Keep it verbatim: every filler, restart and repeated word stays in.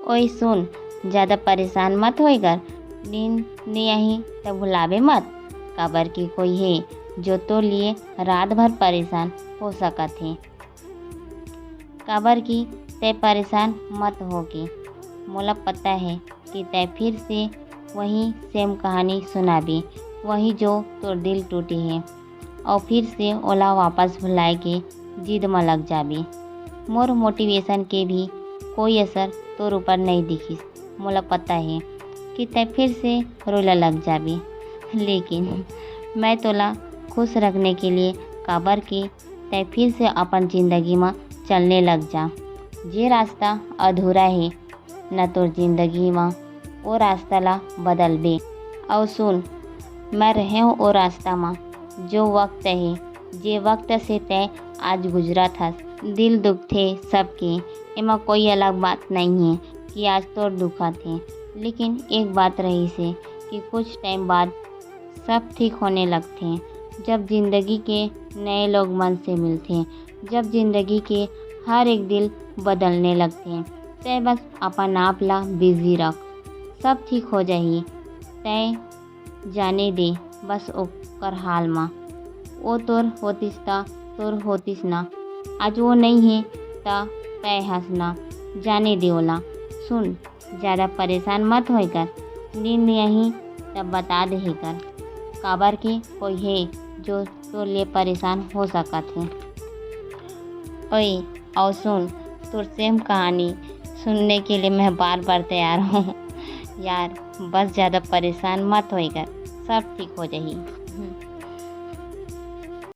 ओए सुन, ज्यादा परेशान मत होए कर, नींद नइ आही त भुलाबे मत, काबर कि कोई हे जो तोर लिए रात भर परेशान हो सकत हे। काबर कि तै परेशान मत हो के, मोला पता हे कि तै फिर से वही same कहानी सुनाबे, वही जो तोर दिल टूटे हे, अउ फिर से ओला वापस भुलाए के जिद म लग जाबे। मोर motivation के भी कोई असर तोर ऊपर नइ दिखिस। मोला पता हे कि तै फिर से रोए ला लग जाबे, लेकिन मैं तोला खुश रखने के लिए, काबर कि तै फिर से अपन जिंदगी म चलने लग जा। जे रास्ता अधूरा हे न तोर जिंदगी म, ओ रास्ता ला बदलबे। अउ सुन, मैं रहे हूँ ओ रास्ता म, जो वक्त हे, जे वक्त से तै आज गुजरत हस। दिल दुखथे सबके, एमा कोई अलग बात नइ हे कि आज तोर दुखत हे, लेकिन एक बात रहिस हे कि कुछ टाइम बाद सब ठीक होने लगथे। जब जिंदगी के नए लोग मन से मिलथे, जब जिंदगी के हर एक दिल बदलने लगथे, तै बस अपन आप ला बिजी रख, सब ठीक हो जाही। तै जाने दे बस ओकर हाल म। ओ तोर होतिस त तोर होतिस ना, आज ओ नइ हे त तै हस ना, जाने दे ओला। सुन, ज्यादा परेशान मत होए कर, नींद नइ आही त बता देहे कर, काबर के कोई हे जो तोर ले परेशान हो सकत हे। ओए, अउ सुन, तोर same कहानी सुनने के लिए मैं बार बार तैयार हूँ। यार, बस ज्यादा परेशान मत होए कर, सब ठीक हो जाही।